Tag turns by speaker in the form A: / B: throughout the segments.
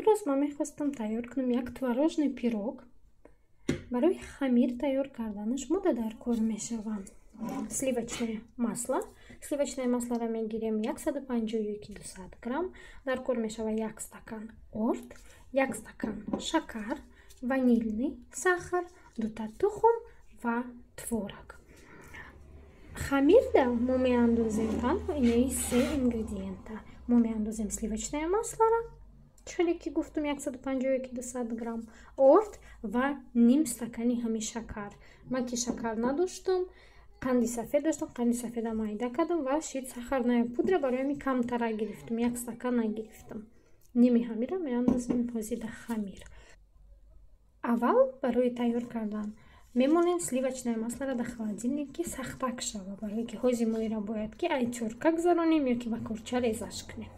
A: Имрӯз ман мехостам тайёр кунам як творожный пирог. Барои хамир тайёр карданаш мода дар кор мешаванд сливочное масло. Сливочное маслоро мегирем 150 ки 200 грамм. Дар кор мешава як стакан орд, як стакан шакар, ванильный сахар, дута тухм ва творог. Хамирда мо меандозем танҳо инаи се ингредиента. Мо меандозем сливочное маслоро, чхеле ки гуфтум, 150 ки 200 грамм, орд ва ним стакани ҳами шакар. Ман ки шакар надоштам, қанди сафед доштам, қанди сафеда майда кардам ва шид сахарная пудра, барои ҳами камтара гирифтам, як стакан нагирифтам. Ними ҳамира меандозем ҳозир хамир. Аввал барои тайёр кардан мемонем сливочное маслоро дар холодильник, ки сахтак шава, барое ки ҳози мо ира бояд ки ай тёрка гузаронем ё ки ба корча резаш кунем.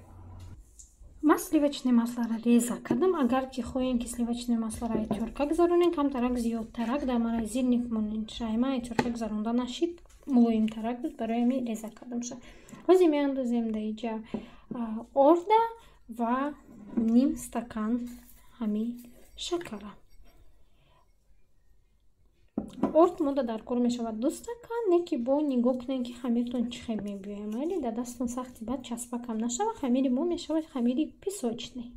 A: Ман сливочное маслоро реза кардам. Агар ки хоҳем, ки сливочное маслоро ай тёрка гузаронем, камтарак зиёдтарак дар морозильник монем. Шайма ай тёрка гузаронда нашид, мулоимтарак буд, барои ҳами реза кардамша. Ҳозир меандозем дар иҷа орда ва ним стакан ҳами шакара. Орд мода дар кор мешавад 2 стакан, не ки бо нигоҳ кунем, ки хамиртон чӣ хел мебиёям, майли дар дасттон сахти бад часпакам нашава. Хамири мо мешавад хамири песочный.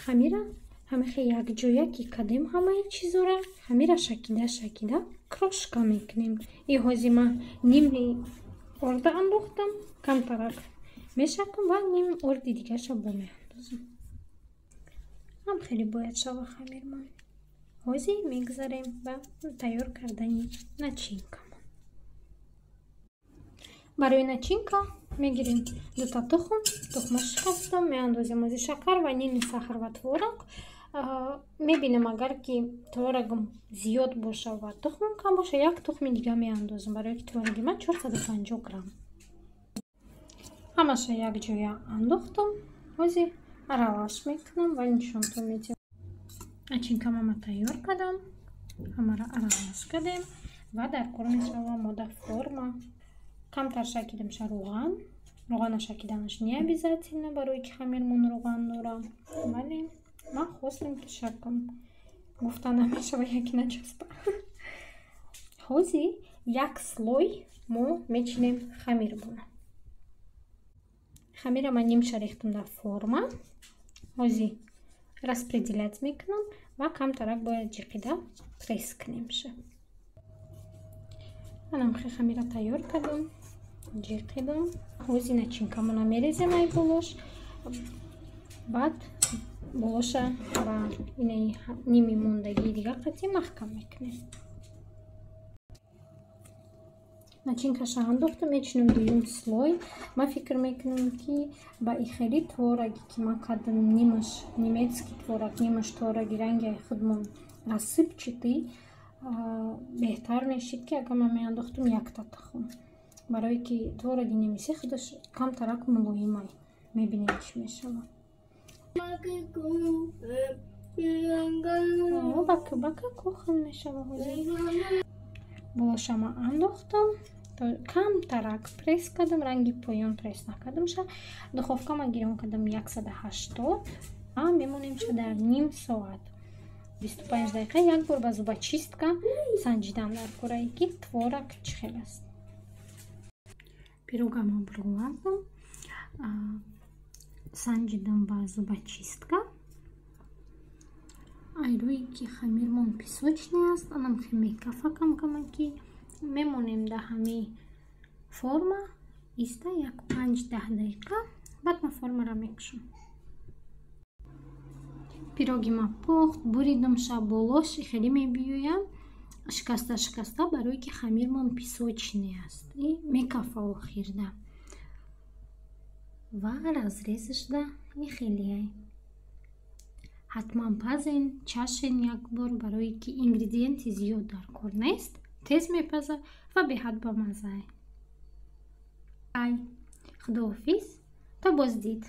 A: Хамира ҳамихе якҷоя ки кадем, ҳамаи чизора хамира шакида шакида крошка мекунем. И ҳози ман ними орда андохтам, камтарак мешакам ва ним орди дигарша бо меандозам. Ҳам хеле бояд шава хамирмон. Ҳозир мегузарем ба тайёр кардани начинкамон. Барои начинка мегирем дута тухм, тухма шикастам, меандозем ози шакар, ванильный сахар ва творог. Мебинам, агар ки творогам зиёд боша ва тухмам кам боша, як тухми дига меандозам, барое ки твороги ман 450 грамм. Ҳамаша якҷоя андохтам, ҳозир аралаш мекунам ва нишонтон медиҳам. Начинкамама тайёр кардам, ҳамаро аралаш кардем ва дар кор мешава мода форма. Камтар шакидамша руған. Руғана шакиданаш не обязательно, барое ки хамирмон руған дора, вале ман хостам, ки шакам. Гуфта намешава, яки начаспа. Ҳозир як слой мо мечинем хамирмона. Хамира ман нимша рехтам дар форма, ҳозир распределять мекунам ва камтарак бояд ҷиқида пресс кунемша. Анамхе хамира тайёр кардам, ҷиқидам. Ҳози начинкамона мерезем ай болош, баъд болоша ва инаи ними мондагии дига қатъи маҳкам мекунем. Начинкаша андохтам, мечинам дуюм слой. Ман фикр мекунам, ки ба ихели твороги, ки ман кардам, нимаш немецкий творог, нимаш твороги ранги худмон рассыпчатый, беҳтар мешид, ки агар ман меандохтам якта тухм, барое ки твороги немисӣ худаш камтарак мулоимай. Мебинем, чӣ мешавад. Бака кухан мешава. Ҳозир болошама андохтам, камтарак пресс кардам, ранги поён пресс накардамша. Духовкама гирён кардам 180, мемонемша дар ним соат, 25 дақиқа. Як бор ба зубочистка санҷидан дар корае, ки творог чӣ хел аст. Пирогама бировардам, санҷидам ба зубочистка. Ай рӯи ки хамирмон песочный аст, анам хе мекафа камкамаки. Мемонем дар ҳами форма иста як 5-10 дақиқа, баъд ман формаро мекушам. Пироги ма пухт, буридамша, болош хеле мебиёям шикаста шикаста, барое ки хамирмон песочный аст и мекафа охирда. Ва разрезашда и хелеай. Ҳатман пазен, чашен як бор, барое ки ингредиенти зиёд дар кор нест, тез мепаза ва беҳад бамаззае. Ай, худоҳофиз, то боздид.